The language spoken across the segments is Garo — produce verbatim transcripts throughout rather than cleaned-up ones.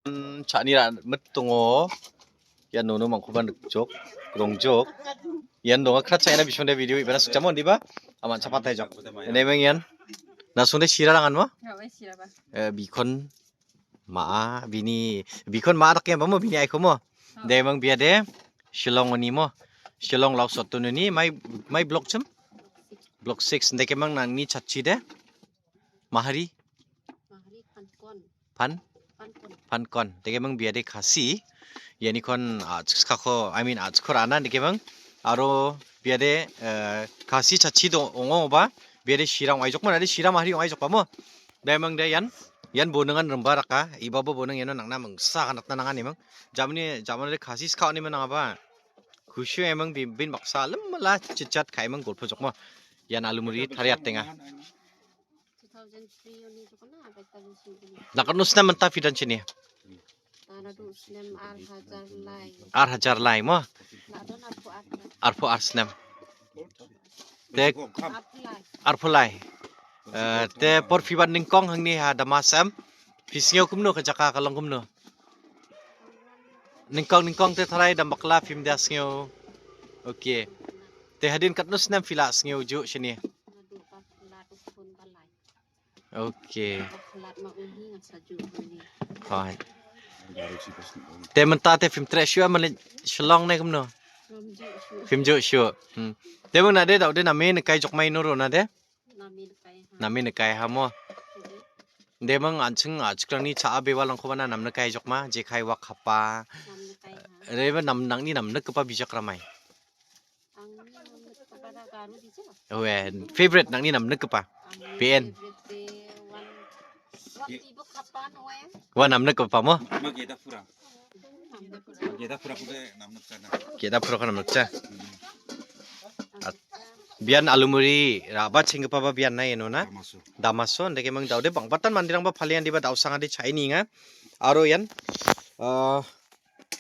Cha·ani ra-, mit dongo. Ian nono mangkoba nikjok, rongjok. Ian donga kra chaina bisonde video ibana sikjamo, indiba? Aman chapataijok. Nemeng ian. Nasonde sira rangan mo? Eh, bikon ma·a, bini, bikon ma·a dake mo, bini aiko mo? Demang biade, Shillong oni mo? Shillong Laos Otton oni, mai, mai block chim? Block six, dekemang nangni chatchi de? Mahari? Mahari Pankon. Pan? Pankon. Pankon. Dekemang biade Khasi. Ianikon, ah, chikskako, I mean, ah, chikor ana dekemang. Aro biade, eh, Khasi chachi do ong·oba. Biade sirang ong·aijokma, ade sirang Mahari ong·aijokba mo. Demang de ian. Ian bonengan rimba raka. Ibabo boneng iano nangna mingsa kanatna nangan emang. Jamani, jamani de Khasi ska oni menangaba. Khusio emang bin, bin baksa alam mala chichat ka emang golpo jokmo. Ian alumuri tariatenga. Two thousand three oni jokna, apa itu sih? Lakat nusna menta fidan sini. Tanah tu snem ar hajar lai. Ar hajar lai mo? Ladon arpho ar. Arpho ar snem. Tek arpho lai. Arpho lai. Eh, te por fiban ningkong hangni ha damasem. Fisngeo kumno ke jaka kalong kumno. Ningkong ningkong te tharai dam bakla fim dia sngeo. Oke. Te hadin katno snem fila sngeo ju sini. Oke. Fine. Te menta te fim tre shu amale Shillong ne kumno. Fim ju shu. Hmm. Te mung na de dau de name ne kai jok mai no ro na de. Name nikai ha mo. Demang an·ching a·chikrangni cha·a bewalrangkoba na namnikai jokma, jekai wak hapa. Reba nam-, nangni namnikgipa bijak ramai. Owe, favorite nangni namnikgipa. B N. Wa namnikgipa mo? Ge·da pura. Ge·da pura pura namnikja. Ge·da pura ka namnikja. At-, bian alumuri ra·ba chenggipaba bian na iano na? Damaso. Damaso, indake mang daude bang·batan manderangba palian diba dausangade cha·e nienga. Aro ian, ah,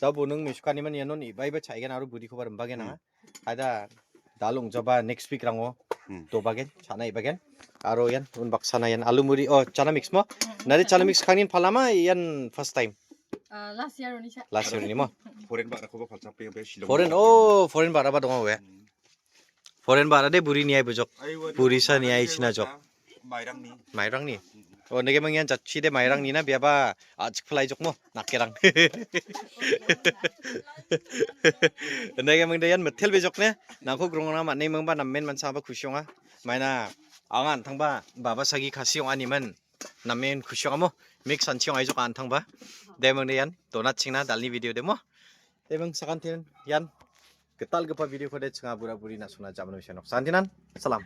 dau bonung mesukaniman iano nibaiba cha·egen aro burikoba rimbagen anga. Haida dal ongjaba next week rango dobagen, chana ibagen. Aro ian unbaksana ian alumuri, oh, chana mix mo? Nari chana mix kangnin palama ian first time? Ah, last year oni sa. Last year oni mo? Foreign ba·rakoba palchape be Shillong. Foreign, oh, foreign ba·raba donga we. Foreign ba·ra de buri niai bujok. Buri sa niai china jok. Mairangni. Mairangni. Oh, nege mang ian jatchi de mairangni na biaba a·chik palai jok mo? Nakerang. Nege mang de ian metel bejok ne. Nangko grongna mane mangba namen mansa ba kusionga. Maina anga antangba baba sagi kasi ong ani man. Namen kusiong amo mix an chiong aijok an thangba. Demang de ian donat chingna dalni video demo. Demang sakantin ian gitalgipa video ko de chinga bura buri na suna jamno senok. Santinan, salam.